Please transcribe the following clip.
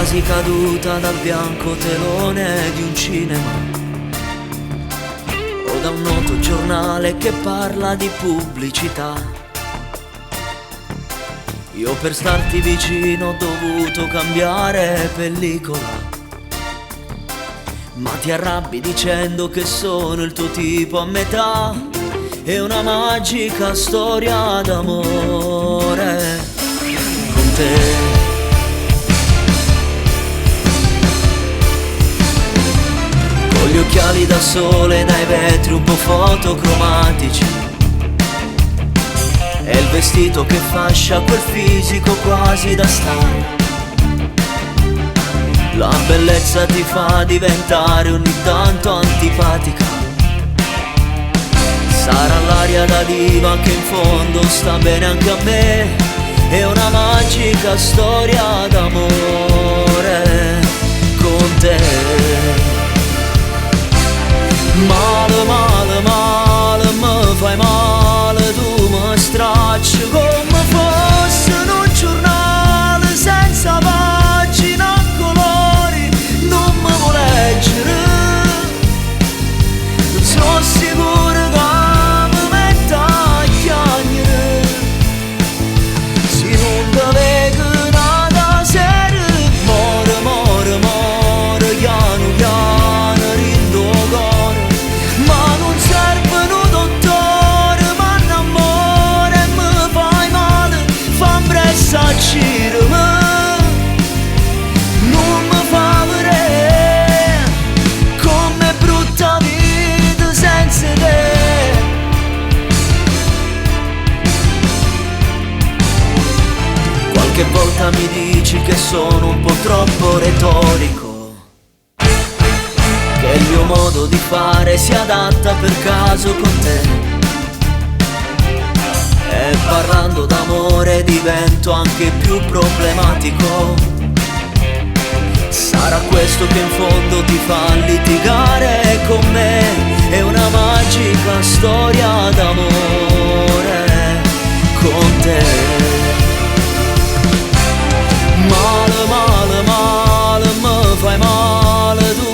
Quasi caduta dal bianco telone di un cinema o da un noto giornale che parla di pubblicità. Io per starti vicino ho dovuto cambiare pellicola. Ma ti arrabbi dicendo che sono il tuo tipo a metà. È una magica storia d'amore con te. Con gli occhiali da sole dai vetri un po' fotocromatici. E il vestito che fascia quel fisico quasi da star. La bellezza ti fa diventare ogni tanto antipatica. Sarà l'aria da diva che in fondo sta bene anche a me. È una magica storia d'amore con te. Male, male, male, mi fai male, tu mi stracci come fosse un giornale senza pagina a colori, non mi vuoi leggere. Non sono sicuro che mi metta a chiagnere. Se non te vedo n'ata sera, more, more, more, piano, piano, rindo cuore. Ma non serve un dottore, ma l'amore mi fai male, fa impressa a girmi. Non mi fa vedere come brutta vita senza te. Qualche volta mi dici che sono un po' troppo retorico, che il mio modo di fare si adatta per caso con te. E parlando d'amore divento anche più problematico. Sarà questo che in fondo ti fa litigare con me. È una magica storia d'amore con te. Male, male, male, mi fai male, tu